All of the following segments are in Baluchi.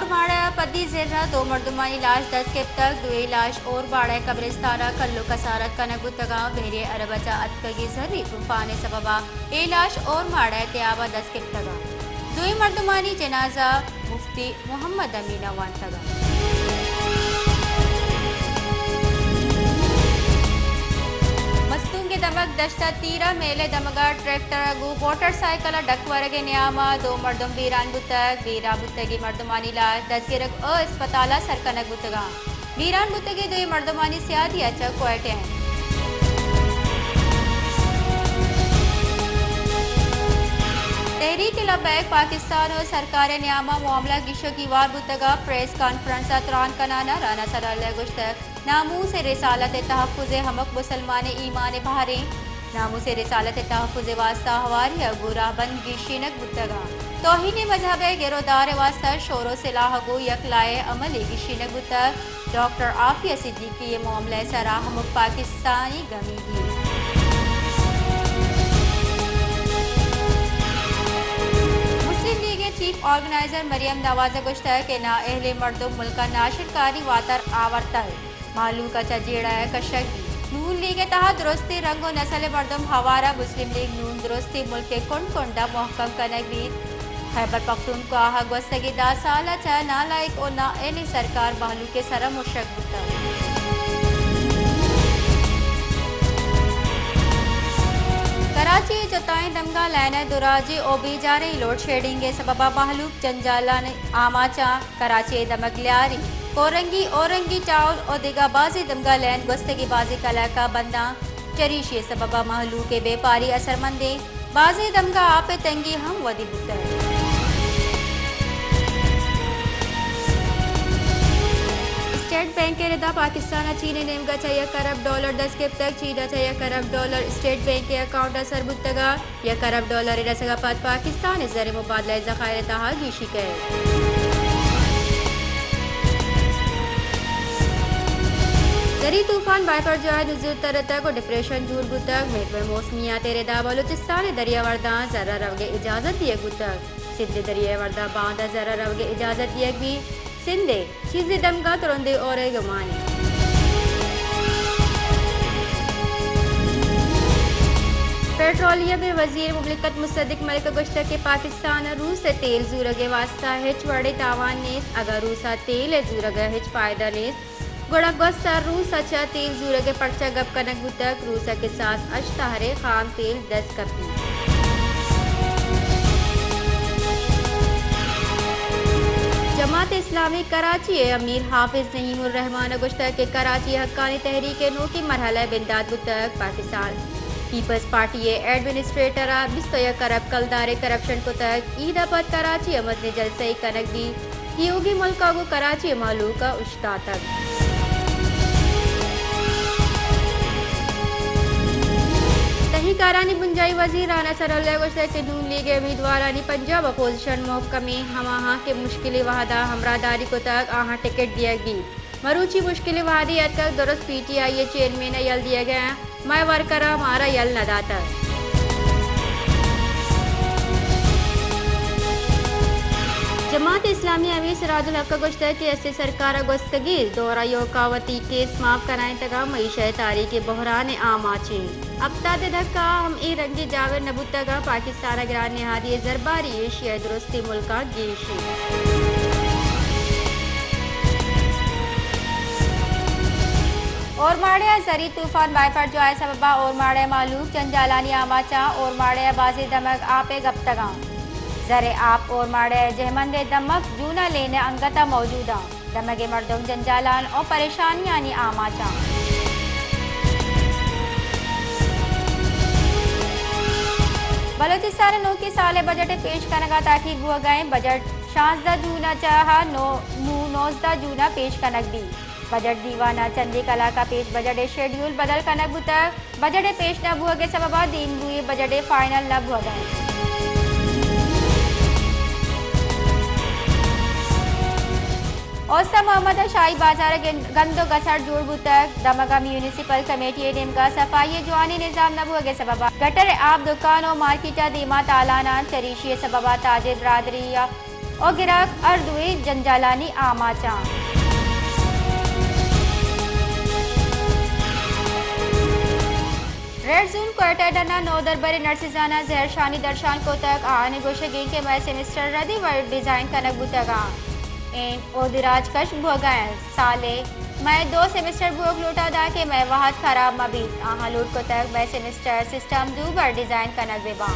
اورماڑہ ء پدی زر ء دو مردمانی لاش دست گپتگ۔ دوئیں لاش اورماڑہ قبرستان ء کل ء کسارت کنگ بوتگ انت۔ بحیرہ عرب ء چہ اتکگیں زری طوفان ء سبب ء اے لاش اورماڑہ ء تیاب ء دست گپتگ انت۔ دوئیں مردمانی جنازہ مفتی محمد امین ء وانتگ انت۔ مستونگ ء دمگ دشت ء تیر ء میل ء دمگ ء ٹریکٹر ء گوں موٹر سائیکل ء ڈک ورگ ء نیام ء دو مردم بیران بوتگ۔ بیران بوتگیں مردمانی لاش دزگرگ ء اسپتال ء سر کنگ بوتگ انت۔ بیران بوتگیں دوئیں مردمانی سیادی ء چہ کوئٹہ انت۔ تحریک لبیک پاکستان ء سرکار ء نیام ء معاملہ گیش ء گیوار بوتگ ء پریس کانفرنس ء تران کنان ء رانا ثناء اللہ ء گوشتگ، ناموس ء رسالت ء تحفظ ء ہمک مسلمان ء ایمان ء بہر انت۔ ناموس ء رسالت ء تحفظ ء واستہ ہواری ء گوں راہبند گیشینگ بوتگ انت۔ توہین مذہب ء گر ء دار ء واستہ شور ء سلاہ ء گوں یکلائے عملی گیشینگ بوتگ۔ ڈاکٹر عافیہ صدیقی ء معاملہ ء سرا ہمک پاکستانی گمیگی۔ مسلم لیگ ء چیف آرگنائزر مریم نواز ء گوشتگ کہ نااہلیں مردم ملک ء ناشرکاری واتر آورتگ۔ مہلوک ء چہ جیڑہ ء کشگ بیت۔ نون لیگ ء تہا درستیں رنگ ء نسل ء مردم ہوار ء مسلم لیگ نون درستیں ملک ء کنڈ کنڈ ء مہکم کنگ بیت۔ خیبر پختونخوا ء گوستگیں دہ سال ء چہ نالائق ء نااہلیں سرکار مہلوک ء سر ء مشگ بوتگ۔ کراچی ء جتائیں دمگاں لائن ء دراجی ء بے جاریں لوڈ شیڈنگ ء سبب ء مہلوک جنجالانی آماچاں۔ کراچی ء دمگ لیاری، کورنگی، اورنگی ٹاؤن ء دگہ بازیں دمگاں لین گوستگیں بازیں کلاکاں بنداں۔ چریشی ء سبب ء مہلوک ء بیپاری اثرمندیں۔ بازیں دمگاں آپ ء تنگی ہم ودی بوتگ۔ اسٹیٹ بینک ء ردا پاکستان ء چین ء نیمگ ء چہ یک ارب ڈالر دست گپتگ۔ چین ء چہ یک ارب ڈالر اسٹیٹ بینک ء اکاؤنٹ ء سر بوتگ ء یک ارب ڈالر ء رسگ ء پد پاکستان ء زر ء مبادلہ ء ذخائر ء تہا گیشی کئیت۔ زری طوفان بائیپر جوائے نزور ترتگ ء ڈپریشن جوڑ بوتگ۔ محکمہ موسمیات ء ردا بلوچستان ء دریاورداں زر ء روگ ء اجازت دیگ بوتگ۔ سندھ ء دریاورداں باندا زر ء روگ ء اجازت دیگ بیت۔ سندھ ء چیزے دمگاں ترندیں ہورے گمان انت۔ پیٹرولیم ء وزیر مملکت مصدق ملک ء گوشتگ کہ پاکستان ء روس ء تیل زورگ ء واستہ ہچ وڑیں تاوان نیست، اگاں روس ء تیل ء زورگ ء ہچ فائدہ نیست، گڑا گوست ء روس ء چہ تیل زورگ ء پرچا گپ کنگ بوتگ، روس ء کساس ہشت تہرے خام تیل دست کپیت۔ جماعت اسلامی کراچی ء امیر حافظ نعیم الرحمان ء گوشتگ کہ کراچی ء حقانی تحریک ء نوکیں مرحلہ ء بندات بوتگ۔ پاکستان پیپلز پارٹی ء ایڈمنسٹریٹر ء بیست ء یک ارب کلدار ء کرپشن کتگ۔ عید ء پد کراچی ء مزنیں جلسہ ء کنگ بیت۔ تیوگیں ملک ء گوں کراچی ء مہلوک ء داتگ۔ تہی کارانی بنجاہی وزیر رانا ثناء اللہ ء گوشتگ کہ نون لیگ ء امیدوارانی پنجاب ء پوزیشن مہکمیں، ہماہاں کہ مشکلیں وہد ء ہمراہداری کتگ، آہاں ٹکٹ دیگ بیت۔ مروچی مشکلیں وہدے اتکگ، درست پی ٹی آئی ء چیئرمین ء یل دیگ ء مئے ورکراں مارا یل نہ داتگ۔ جماعت اسلامی ء امیر سراج الحق ء گوشتگ کہ ایس اے سرکار ء گوستگیں دور ء ایوک ء وتی کیس معاف کنائینتگ ء معیشت ء تاریخی بحران ء آماچ انت۔ ہپتاد ء دھک ء ہم اے رنگیں جاور نہ بوتگ ء پاکستان ء گران نہادی ء زرباری ایشی ء درستیں ملکاں گیش انت۔ اورماڑہ ء زری طوفان بائیپر جوائے سبب ء اورماڑہ ء مہلوک جنجالانی آماچاں۔ اورماڑہ ء بازیں دمگ آپ ء گپتگاں۔ زر ء آپ اورماڑہ ء جہمند ء دمگ جونا لین ء انگت ء موجوداں۔ دمگ ء مردم جنجالان ء پریشانیانی آماچاں۔ بلوچستان ء نوکیں سال ء بجٹ ء پیش کنگ ء تاخیر بوہگ ء انت۔ بجٹ شانزدہ جون ء چہ نو، نوں نوزدہ جون ء پیش کنگ بیت۔ بجٹ دیوان ء چندے کلاک ء پیش بجٹ ء شیڈیول بدل کنگ بوتگ۔ بجٹ ء پیش نہ بوہگ ء سبب ء دیمروئی بجٹ ء فائنل نہ بوہگ ء انت۔ اوستہ محمد ء شاہی بازار ء گند، گند ء گسڑ جوڑ بوتگ۔ دمگ ء میونسپل کمیٹی ء نیمگ ء صفائی ء جوانیں نظام نہ بوہگ ء سبب ء گٹر ء آپ دکان ء مارکیٹ ء دیما تالان انت۔ چریشی ء سبب ء تاجر برادری ء ءُ گراک ہر دوئیں جنجالانی آماچاں۔ ریڈ زون کوئٹہ ڈن ءَ نودربریں نرسزاناں زہرشانی درشان کتگ۔ آہانی گوشگ انت کہ مئے سیمسٹر ردی وڑ ڈیزائن کنگ بوتگ انت، اود راج کش بوگ ءَ انت۔ سالے مئے دو سیمسٹر بوگ لوٹاں داں کہ مئے وہد خراب مہ بیت۔ آہاں لوٹ کتگ مئے سیمسٹر سسٹم دوبر ڈیزائن کنگ بہ باں۔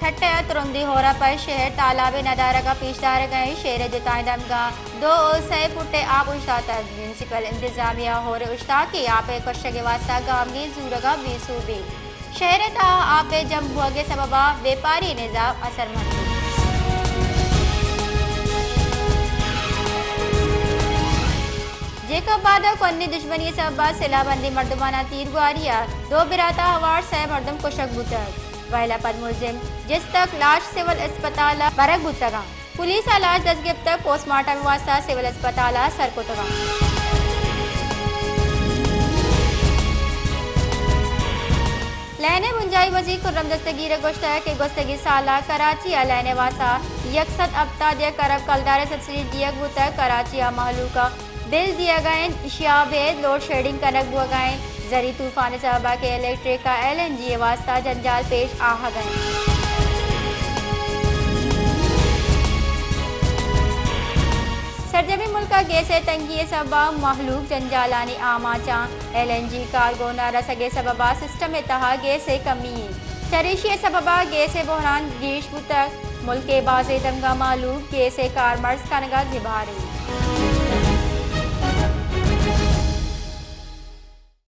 ٹھٹہ ءَ ترندی ہور ءَ پہ شہر تالاب ءِ ندارگ ءَ پیش دارگ ءَ انت۔ شہر ءِ جتائیں دمگاں دو ءُ سئے فٹ ءِ آپ اوشتاتگ۔ میونسپل انتظامیہ ہور ءِ اوشتاک ءِ آپ ءِ کشگ ءِ واستہ گامگیج زورگ ءَ بے سوب انت۔ شہر ءِ تہا آپ ءِ جم بوگ ءِ سبب ءَ بیپاری نظام اثرمند انت۔ جیکب آباد ءَ کوھنیں دژمنی ءِ سبب ءَ سلاہ بندیں مردماناں تیرگواری ءَ دو برات ءَ ہوار سئے مردم کشگ بوتگ۔ وئیل ءَ پد ملزم جستگ، لاش سول اسپتال ءَ برگ بوتگ انت۔ پولیس ءَ لاش دست گپتگ، پوسٹ مارٹم ءِ واستہ سول اسپتال ءَ سر کتگ انت۔ لین ءِ بنجاھی وزیر خرم دستگیر ءَ گوشتگ کہ گوستگیں سال ءَ کراچی ءَ لین ءِ واستہ یک سد ہپتاد یک ارب کلدار ءِ سبسڈی دیگ بوتگ۔ کراچی ءِ مہلوک ءَ بل دیگ ءَ انت، ایشی ءَ ابید لوڈ شیڈنگ کنگ بوگ ءَ انت۔ زری طوفان ءِ سبب ءَ کہ الیکٹرک ءَ ایل این جی ءِ واستہ جنجال پیش آہگ ءَ انت۔ سرجمیں ملک ءَ گیس ءِ تنگی ءِ سبب ءَ مہلوک جنجالانی آماچ انت۔ ایل این جی کارگو نہ رسگ ءِ سبب ءَ سسٹم ءِ تہا گیس ءِ کمی انت۔ چریشی ءِ سبب ءَ گیس ءِ بحران گیش بوتگ۔ ملک ءِ بازیں دمگاں مہلوک گیس ءِ کارمرز کنگ ءَ زبہر انت۔